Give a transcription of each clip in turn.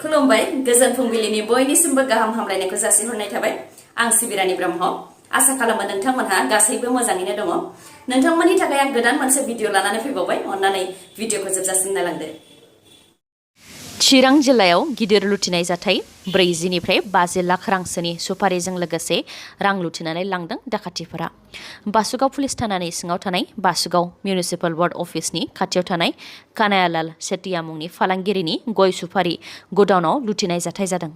खुलुमबाय गोजोन फुंबिलिनि बयनिसिमबो गाहाम हामलायनायखौ जासिहरनाय थाबाय आं सिबिरानि ब्रह्म आसा खालामो नोंथांमोनहा गासैबो मोजाङैनो दङ नोंथांमोननि थाखाय आं गोदान मोनसे भिडिअ लानानै फैबावबाय अन्नानै भिडिअखौ जोबजासिम नायलांदो चिरां जिल्लायाव गिदिर लुथिनाय जाथाय 40 निफ्राय 50 लाख रांसोनि सुपारिजों लोगोसे रां लुथिनानै लांदों डाकातिफोरा बासुगाव पुलिस थानानि सिङाव थानाय बासुगाव मिउनिसिपाल वार्ड अफिसनि खाथियाव थानाय कानायालाल सेटिया मुंनि फालांगिरिनि गय सुपारि गोडाउनाव लुथिनाय जाथाय जादों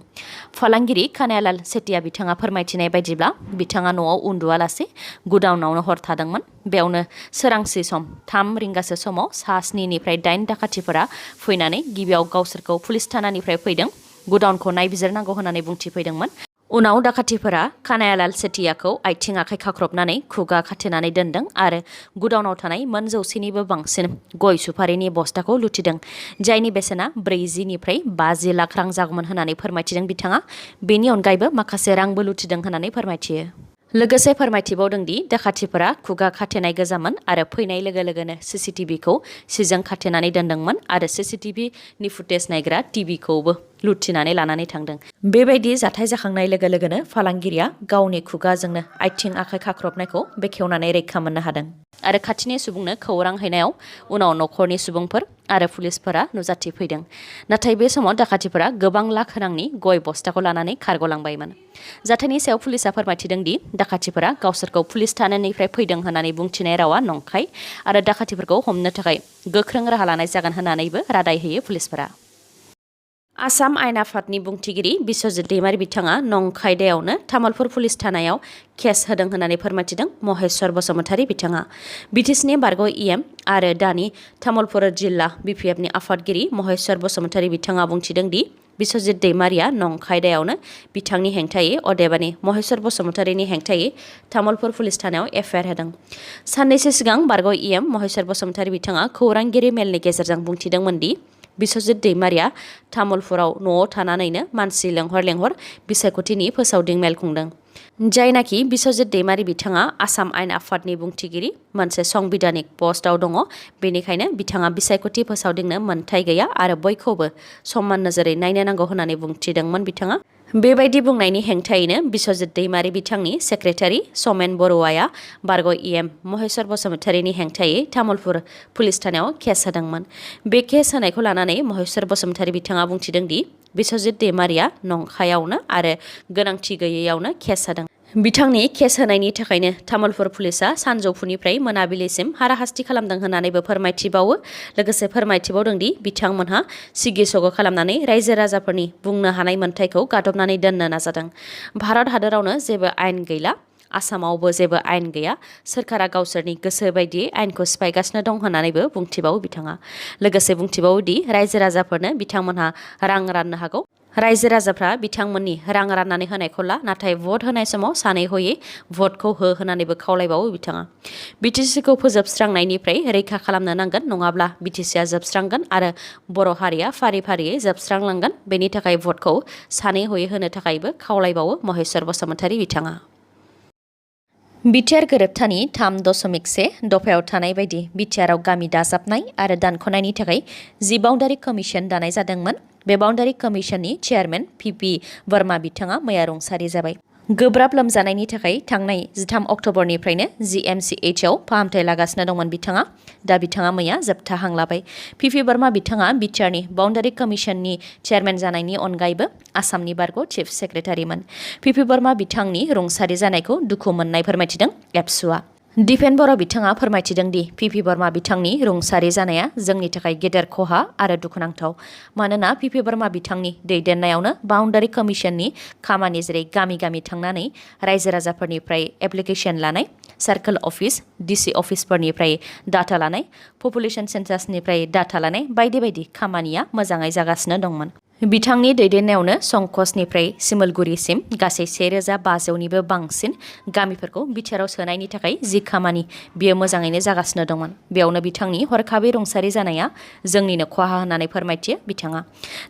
फालांगिरि कानायालाल सेटिया बिथाङा फोरमायथिनाय बायदिब्ला बिथाङा न'आव उन्दुआलासे गोडाउनावनो हर थादोंमोन बेयावनो सोरांसि सम 3 रिंगासो समाव सा 7 निफ्राय 8 डाकातिफोरा फैनानै गिबियाव गावसोरखौ पुलिस थानानिफ्राय फैदों गोडाउनखौ नायबिजिरनांगौ होननानै बुंथिफैदोंमोन उनाव डाकातिफोरा कानायालाल सेटियाखौ आथिं आखाइ खाख्रबनानै खुगा खाथेनानै दोनदों आरो गोडाउनाव थानाय मोन 100निबो बांसिन गय सुपारिनि बस्ताखौ लुथिदों जायनि बेसेना 40 निफ्राय 50 लाख रां जागौमोन होननानै फोरमायथिदों बिथाङा बेनि अनगायैबो माखासे रांबो लुथिदों होननानै फोरमायथियो लोगोसे फोरमायथिबावदों दि डाकातिफोरा खुगा खाथेनाय गोजामोन आरो फैनाय लोगो लोगोनो सीसीटीवीखौ सिजों खाथेनानै दोनदोंमोन आरो सीसीटीवीनि फुटेज नायग्रा टीवीखौबो लुथिनानै लानानै थांदों बेबायदि जाथाय जाखांनाय लोगो लोगोनो फालांगिरिया गावनि खुगाजोंनो आथिं आखाइ खाख्रबनायखौ बेखेवनानै रैखा मोननो हादों आरो खाथिनि सुबुंनो खौरां हैनायाव उनाव नखरनि सुबुंफोर आरो पुलिसफोरा नुजाथिफैदों नाथाय बे समाव डाकातिफोरा गोबां लाख रांनि गय बस्ताखौ लानानै खारग'लांबायमोन जाथायनि सायाव पुलिसा फोरमायथिदों दि डाकातिफोरा गावसोरखौ पुलिस थानानिफ्राय फैदों होननानै बुंथिनाय रावा नंखाय आरो डाकातिफोरखौ हमनो थाखाय गोख्रों राहा लानाय जागोन होननानैबो रादाय होयो पुलिसफोरा आसाम आयेन आफादनि बुंथिगिरि बिश्वजित दैमारि बिथाङा नंखाय दायावनो तामुलपुर पुलिस थानायाव केस होदों होननानै फोरमायथिदों महेश्वर बसुमतारी बिथाङा बिटिसिनि बारग' इएम आरो दानि तामुलपुर जिल्ला BPFनि आफादगिरि महेश्वर बसुमतारी बिथाङा बुंथिदों दि बिश्वजित दैमारिया नंखाय दायावनो बिथांनि हेंथायै अदेबानि महेश्वर बसुमतारीनि हेंथायै तामुलपुर पुलिस थानायाव FIR होदों साननैसो सिगां बारग' इएम महेश्वर बसुमतारी बिथाङा खौरांगिरि मेलनि गेजेरजों बुंथिदोंमोन दि बिश्वजित दैमारिया तामुलपुराव न'आव थानानैनो मानसि लेंहर बिसायख'थिनि फोसावदिं मेल खुंदों जायनाखि बिश्वजित दैमारि बिथाङा आसाम आयेन आफादनि बुंथिगिरि मोनसे संबिधानिक पस्टआव दङ बेनिखायनो बिथाङा बिसायख'थि फोसावदिंनो मोन्थाय गैया आरो बयखौबो समान नोजोरै नायनो नांगौ होननानै बुंथिदोंमोन बिथाङा बेबायदि बुंनायनि हेंथायैनो बिश्वजित दैमारि बिथांनि सेक्रेटारि समेन बर'आ बारग' इएम महेश्वर बसुमतारीनि हेंथायै तामुलपुर पुलिस थानायाव केस होदोंमोन बे केस होनायखौ लानानै महेश्वर बसुमतारी बिथाङा बुंथिदों दि बिश्वजित दैमारिया नंखायावनो आरो गोनांथि गैयैयावनो केस होदों बिथांनि केस होनायनि थाखायनो तामुलपुर पुलिसा सानजौफुनिफ्राय मोनाबिलिसिम हाराहास्ति खालामदों होननानैबो फोरमायथिबावो लोगोसे फोरमायथिबावदों दि बिथांमोनहा सिगि सग' खालामनानै रायजो राजाफोरनि बुंनो हानाय मोन्थायखौ गादबनानै दोननो नाजादों भारत हादरावनो जेबो आयेन गैला आसामावबो जेबो आयेन गैया सोरखारा गावसोरनि गोसो बायदियै आयेनखौ सिफायगासिनो दं होननानैबो बुंथिबावो बिथाङा लोगोसे बुंथिबावो दि रायजो राजाफोरनो बिथांमोनहा रां राननो हागौ रायजो राजाफ्रा बिथांमोननि रां राननानै होनायखौ ला नाथाय भट होनाय समाव सानै हयै भटखौ हो होननानैबो खावलायबावो बिथाङा बिटिसिखौ फोजोबस्रांनायनिफ्राय रैखा खालामनो नांगोन नङाब्ला बिटिसिआ जोबस्रांगोन आरो बर' हारिया फारि फारियै जोबस्रांलांगोन बेनि थाखाय भटखौ सानै हयै होनो थाखायबो खावलायबावो महेश्वर बसुमतारी बिथाङा BTR गोरोबथानि 3.1 दफायाव थानाय बायदि BTRआव गामि दाजाबनाय आरो दानख'नायनि थाखाय जि बाउन्डारि कमिसन दानाय जादोंमोन बे बाउन्डारि कमिसननि चेयारमेन PP वर्मा बिथाङा मैया रुंसारि जाबाय गोब्राब लोमजानायनि थाखाय थांनाय 13 अक्ट'बरनिफ्रायनो GMCHआव फाहामथाय लागासिनो दंमोन बिथाङा दा बिथाङा मैया जोबथा हां लाबाय PP वर्मा बिथाङा BTRनि बाउन्डारि कमिसननि चेयारमेन जानायनि अनगायैबो आसामनि बारग' चिफ सेक्रेटारिमोन PP वर्मा बिथांनि रुंसारि जानायखौ दुखु मोननाय फोरमायथिदों एबसुआ दिपेन बर' बिथाङा फोरमायथिदों दि PP वर्मा बिथांनि रुंसारि जानाया जोंनि थाखाय गेदेर खहा आरो दुखुनांथाव मानोना PP वर्मा बिथांनि दैदेननायावनो बाउन्डारि कमिसननि खामानि जेरै गामि गामि थांनानै रायजो राजाफोरनिफ्राय एप्लिकेसन लानाय सार्कल अफिस DC अफिसफोरनिफ्राय डाटा लानाय पपुलेसन सेन्सासनिफ्राय डाटा लानाय बायदि बायदि खामानिया मोजाङै जागासिनो दंमोन बिथांनि दैदेननायावनो संकसनिफ्राय सिमलगुरिसिम गासै 1500निबो बांसिन गामिफोरखौ BTRआव सोनायनि थाखाय जि खामानि बियो मोजाङैनो जागासिनो दंमोन बेयावनो बिथांनि हरखाबै रुंसारि जानाया जोंनिनो खहा होननानै फोरमायथियो बिथाङा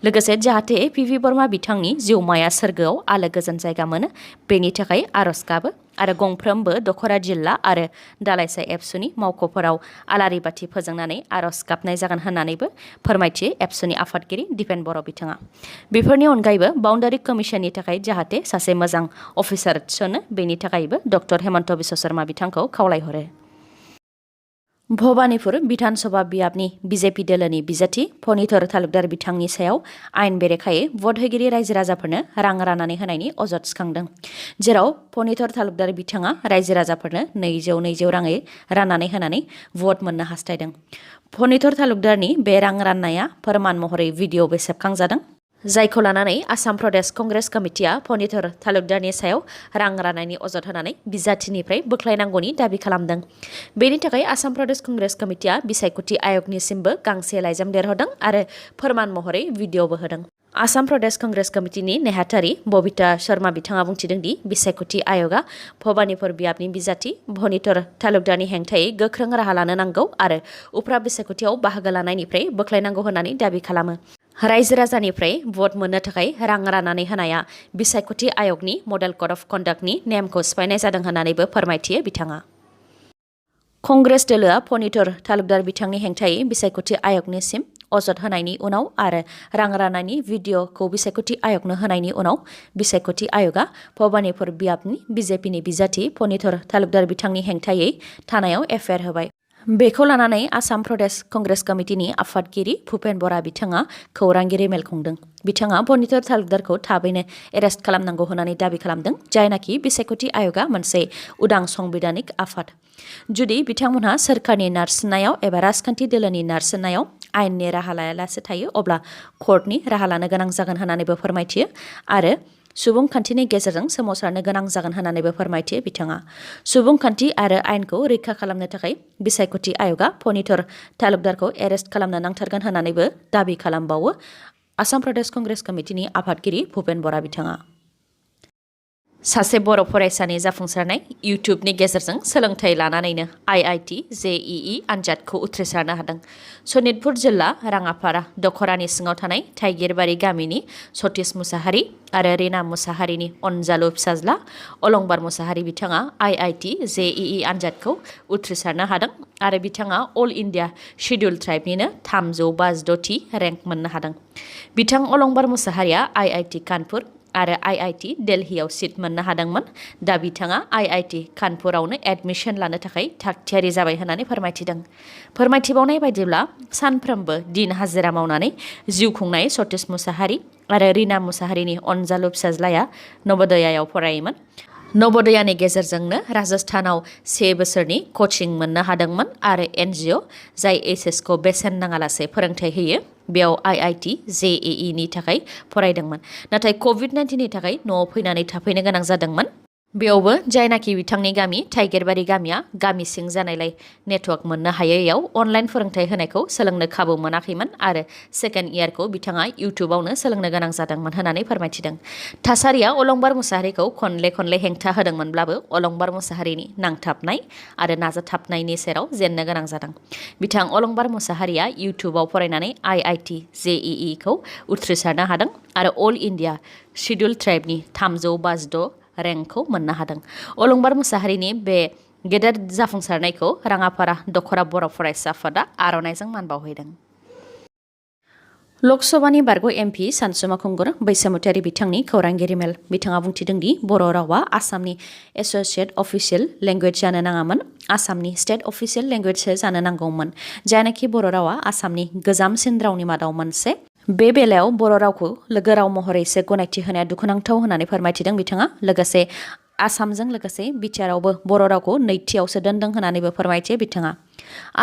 लोगोसे जाहाथे PP वर्मा बिथांनि जिउमाया सोरगोआव आलो गोजोन जायगा मोनो बेनि थाखाय आरज गाबो आरो गंफ्रोमबो दखरा जिल्ला आरो दालाइसा एबसुनि मावख'फोराव आलारि बाथि फोजोंनानै आर'ज गाबनाय जागोन होननानैबो फोरमायथियो एबसुनि आफादगिरि दिपेन बर' बिथाङा। बेफोरनि अनगायैबो बाउन्डारि कमिसननि थाखाय जाहाथे सासे मोजां अफिसार थिसनो बेनि थाखायबो डक्टर हेमन्त बिश्व शर्मा बिथांखौ खावलायहरो। भबानिपुर बिधान सभा बियाबनि बिजेपि दोलोनि बिजाथि फनिधर तालुकदार बिथांनि सायाव आयेन बेरेखायै भट होगिरि रायजो राजाफोरनो रां राननानै होनायनि अजद थिखांदों। जेराव फनिधर तालुकदार बिथाङा रायजो राजाफोरनो 200 राङै राननानै होनानै भट मोननो हास्थायदों। फनिधर तालुकदारनि बे रां राननाया फोरमान महरै भिडिअबो सेबखांजादों। जायखौ लानानै आसाम प्रदेश कंग्रेस कमिटिया फनिधर तालुकदारनि सायाव रां राननायनि अजद होनानै बिजाथिनिफ्राय बोख्लायनांगौनि दाबि खालामदों। बेनि थाखाय आसाम प्रदेश कंग्रेस कमिटिया बिसायख'थि आयगनिसिमबो गांसे लाइजाम लिरहरदों आरो फोरमान महरै भिडिअबो होदों। आसाम प्रदेश कंग्रेस कमिटिनि नेहाथारि बबिता शर्मा बिथाङा बुंथिदों दि बिसायख'थि आयगा भबानिपुर बियाबनि बिजाथि फनिधर तालुकदारनि हेंथायै गोख्रों राहा लानो नांगौ आरो उफ्रा बिसायख'थियाव बाहागो लानायनिफ्राय बोख्लायनांगौ होननानै दाबि खालामो। रायजो राजानिफ्राय भट मोननो थाखाय रां राननानै होनाया बिसायख'थि आयगनि मडेल कड अफ कन्डाक्टनि नेमखौ सिफायनाय जादों होननानैबो फोरमायथियो बिथाङा। कंग्रेस दोलोआ फनिधर तालुकदार बिथांनि हेंथायै बिसायख'थि आयगनिसिम अजद होनायनि उनाव आरो रां राननायनि भिडिअखौ बिसायख'थि आयगनो होनायनि उनाव बिसायख'थि आयगा भबानिपुर बियाबनि बिजेपिनि बिजाथि फनिधर तालुकदार बिथांनि हेंथायै थानायाव FIR होबाय। बेखौ लानानै आसाम प्रदेश कंग्रेस कमिटिनि आफादगिरि भुपेन बरा बिथाङा खौरांगिरि मेल खुंदों। बिथाङा फनिधर तालुकदारखौ थाबैनो एरेस्ट खालामनांगौ होननानै दाबि खालामदों। जायनाखि बिसायख'थि आयगा मोनसे उदां संबिधानिक आफाद। जुदि बिथांमोनहा सोरखारनि नारसिननायाव एबा राजखान्थि दोलोनि नारसिननायाव आयेननि राहा लायालासे थायो अब्ला कर्टनि राहा लानो गोनां जागोन होननानैबो फोरमायथियो आरो सुबुंखान्थिनि गेजेरजों सोमावसारनो गोनां जागोन होननानैबो फोरमायथियो बिथाङा। सुबुंखान्थि आरो आयेनखौ रैखा खालामनो थाखाय बिसायख'थि आयगा फनिधर तालुकदारखौ एरेस्ट खालामनो नांथारगोन होननानैबो दाबि खालामबावो आसाम प्रदेश कंग्रेस कमिटिनि आफादगिरि भुपेन बरा बिथाङा। सासे बर' फरायसानि जाफुंसारनाय इउटुबनि गेजेरजों सोलोंथाइ लानानैनो IIT JEE आनजादखौ उथ्रिसारनो हादों। सनितपुर जिल्ला राङापारा दखरानि सिङाव थानाय थाइगिरबारि गामिनि सतीश मुसाहारि आरो रिना मुसाहारिनि अनजालु फिसाज्ला अलंबार मुसाहारि बिथाङा IIT JEE आनजादखौ उथ्रिसारनो हादों आरो बिथाङा अल इन्डिया शिड्युल ट्राइबनिनो 356थि रेंक मोननो हादों। बिथां अलंबार मुसाहारिया IIT कानपुर आरो IIT दिल्लीयाव सिट मोननो हादोंमोन। दा बिथाङा IIT कानपुरावनो एडमिशन लानो थाखाय थागथियारि जाबाय होननानै फोरमायथिदों। फोरमायथिबावनाय बायदिब्ला सानफ्रोमबो दिन हाजिरा मावनानै जिउ खुंनाय सतीश मुसाहारि आरो रिना मुसाहारिनि अनजालु फिसाज्लाया नवोदयायाव फरायोमोन। नवोदयानि गेजेरजोंनो राजस्थानाव 1 बोसोरनि कचिं मोननो हादोंमोन आरो NGO जाय HSखौ बेसेन नाङालासे फोरोंथाइ होयो बेयाव IIT JEE नि थाखाय फरायदोंमोन। नाथाय COVID-19नि थाखाय न'आव फैनानै थाफैनो गोनां जादोंमोन। बेयावबो जायनाखि बिथांनि गामि थाइगिरबारि गामिया गामि सिं जानायलाय नेटवर्क मोननो हायैयाव अनलाइन फोरोंथाइ होनायखौ सोलोंनो खाबु मोनाखैमोन आरो सेकेन्ड इयारखौ बिथाङा इउटुबावनो सोलोंनो गोनां जादोंमोन होननानै फोरमायथिदों। थासारिया अलंबार मुसाहारिखौ खनले हेंथा होदोंमोनब्लाबो अलंबार मुसाहारिनि नांथाबनाय आरो नाजाथाबनायनि सेराव जेननो गोनां जादों। बिथां अलंबार मुसाहारिया इउटुबाव फरायनानै IIT JEE खौ उथ्रिसारनो हादों आरो अल इन्डिया शिड्युल ट्राइबनि 356 रेंकखौ मोननो हादों। अलंबार मुसाहारिनि बे गेदेर जाफुंसारनायखौ राङापारा दखरा बर' फरायसा आफादा आर'नाइजों मान बावहैदों। लकसभानि बारग' MP सानसुमा खुंगुर बैसोमुतियारि बिथांनि खौरांगिरि मेल। बिथाङा बुंथिदों दि बर' रावा आसामनि एस'सियेट अफिसियेल लेंगुवेज जानो नाङामोन, आसामनि स्टेट अफिसियेल लेंगुवेजसो जानो नांगौमोन। जायनाखि बर' रावा आसामनि गोजामसिन रावनि मादाव मोनसे। बे बेलायाव बर' रावखौ लोगो राव महरैसो गनायथि होनाया दुखुनांथाव होननानै फोरमायथिदों बिथाङा। लोगोसे आसामजों लोगोसे BTRआवबो बर' रावखौ नैथियावसो दोनदों होननानैबो फोरमायथियो बिथाङा।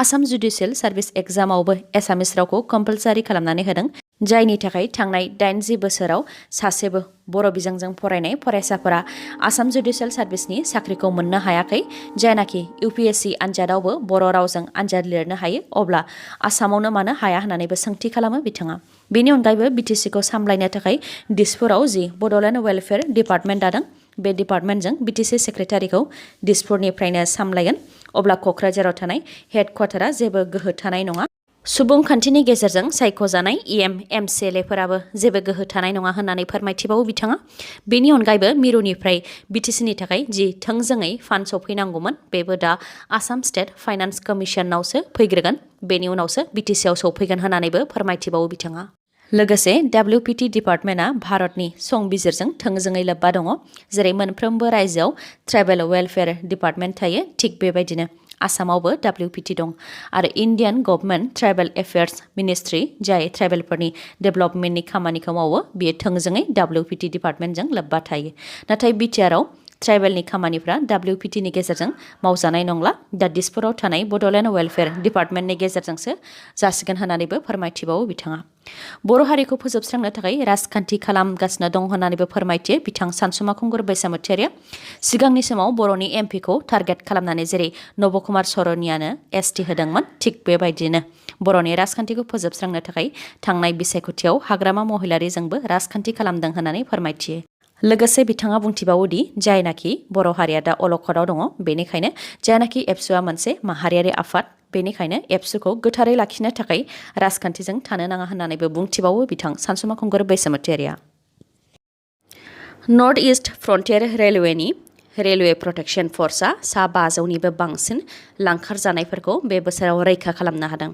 आसाम जुडिसियेल सार्भिस एग्जामावबो एसामिस रावखौ कम्पालसारि खालामनानै होदों। जायनि थाखाय थांनाय 80 बोसोराव सासेबो बर' बिजोंजों फरायनाय फरायसाफोरा आसाम जुडिसियेल सार्भिसनि साख्रिखौ मोननो हायाखै। जायनाखि UPSC आनजादावबो बर' रावजों आनजाद लिरनो हायो अब्ला आसामावनो मानो हाया होननानैबो सोंथि खालामो बिथाङा। बेनि अनगायैबो BTCखौ सामलायनो थाखाय दिसपुराव जि बड'लेण्ड वेलफेयार डिपार्टमेन्ट दादों बे डिपार्टमेन्टजों BTC सेक्रेटारिखौ दिसपुरनिफ्रायनो सामलायगोन। अब्ला क'क्राझाराव थानाय हेडक्वार्टारा जेबो गोहो थानाय नङा। सुबुंखान्थिनि गेजेरजों सायख'जानाय एमसिएलएफोराबो जेबो गोहो थानाय नङा होननानै फोरमायथिबावो बिथाङा। बेनि अनगायैबो मिरुनिफ्राय बिटिसिनि थाखाय जि थोंजोङै फान्ड सौफैनांगौमोन बेबो दा आसाम स्टेट फाइनान्स कमिसनावसो फैग्रोगोन, बेनि उनावसो बिटिसिआव सौफैगोन होननानैबो फोरमायथिबावो बिथाङा। लोगोसे WPT डिपार्टमेन्टआ भारतनि संबिजिरजों थोंजोङै लोब्बा दङ। जेरै मोनफ्रोमबो रायजोआव ट्राइबेल वेलफेयार डिपार्टमेन्ट थायो, थिग बेबायदिनो आसामावबो WPT दं आरो Indian government tribal affairs ministry जाय ट्राइबेलफोरनि डेभेलपमेन्टनि खामानिखौ मावो बेयो थोंजोङै WPT डिपार्टमेन्टजों लोब्बा थायो। नाथाय BTRआव ट्राइबेलनि खामानिफ्रा WPTनि गेजेरजों मावजानाय नंला, दा दिसपुराव थानाय बड'लेण्ड वेलफेयार डिपार्टमेन्टनि गेजेरजोंसो जासिगोन होननानैबो फोरमायथिबावो बिथाङा। बर' हारिखौ फोजोबस्रांनो थाखाय राजखान्थि खालामगासिनो दं होननानैबो फोरमायथियो बिथां सानसुमा खुंगुर बैसामुथियारिया। सिगांनि समाव बर'नि एमपिखौ टार्गेट खालामनानै जेरै नबकुमार सरनियानो ST होदोंमोन, थिग बेबायदिनो बर'नि राजखान्थिखौ फोजोबस्रांनो थाखाय थांनाय बिसायख'थियाव हाग्रामा महिलारिजोंबो राजखान्थि खालामदों होननानै फोरमायथियो। लोगोसे बिथाङा बुंथिबावोदि जायनाखि बर' हारिया दा अलखदाव दङ, बेनिखायनो जायनाखि एबसुआ मोनसे माहारियारि आफाद, बेनिखायनो एबसुखौ गोथारै लाखिनो थाखाय राजखान्थिजों थानो नाङा होननानैबो बुंथिबावो बिथां सानसुमा खुंगुर बैसामुथियारिया। नर्थ इस्ट फ्रन्टियर रेलवेनि रेलवे प्रटेक्शन फर्सआ सा 500निबो बांसिन लांखार जानायफोरखौ बे बोसोराव रैखा खालामनो हादों।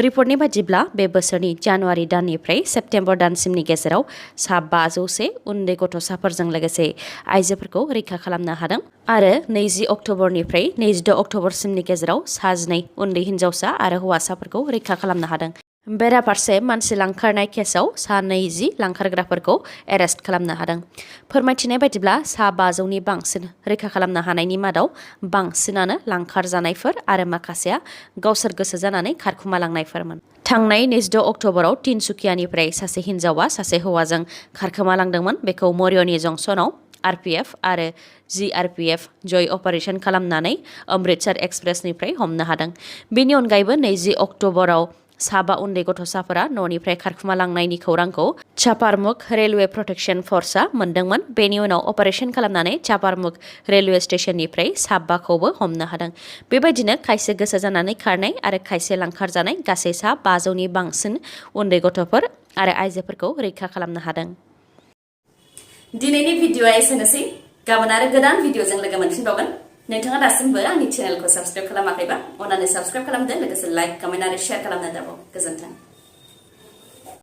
रिपर्टनि बायदिब्ला बे बोसोरनि जानुवारि दाननिफ्राय सेप्तेम्बर दानसिमनि गेजेराव सा 500 उन्दै गथ'साफोरजों लोगोसे आइजोफोरखौ रैखा खालामनो हादों आरो 20 अक्ट'बरनिफ्राय 26 अक्ट'बरसिमनि गेजेराव सा 12 उन्दै हिन्जावसा आरो हौवासाफोरखौ रैखा खालामनो हादों। बेराफारसे मानसि लांखारनाय केसआव सा 20 लांखारग्राफोरखौ एरेस्ट खालामनो हादों। फोरमायथिनाय बायदिब्ला सा 500नि बांसिन रैखा खालामनो हानायनि मादाव बांसिनानो लांखार जानायफोर आरो माखासेया गावसोर गोसो जानानै खारखुमालांनायफोरमोन। थांनाय 26 अक्ट'बराव तिनसुकियानिफ्राय सासे हिन्जावा सासे हौवाजों खारखोमालांदोंमोन। बेखौ मरियनि जंसनाव RPF आरो GRPF जय अपारेशन खालामनानै अमृतसर एक्सप्रेसनिफ्राय हमनो हादों। बेनि अनगायैबो 20 अक्ट'बराव साबा उन्दै गथ'साफोरा न'निफ्राय खारखुमालांनायनि खौरांखौ चापारमुख रेलवे प्रटेक्शन फर्सआ मोनदोंमोन। बेनि उनाव अपारेशन खालामनानै चापारमुख रेलवे स्टेशननिफ्राय साबाखौबो हमनो हादों। बेबायदिनो खायसे गोसो जानानै खारनाय आरो खायसे लांखार जानाय गासै सा 500नि बांसिन उन्दै गथ'फोर आरो आइजोफोरखौ रैखा खालामनो हादों। दिनैनि भिडिअ'आ एसेनोसै। गाबोन आरो गोदान भिडिअ'जों लोगो मोनफिनबावगोन। नोंथाङा दासिमबो आंनि चेनेलखौ साबस्क्राइब खालामाखैबा अन्नानै साबस्क्राइब खालामदो, लोगोसे लाइक, कमेन्ट आरो शेयार खालामनो दाबाव। गोजोन्थों।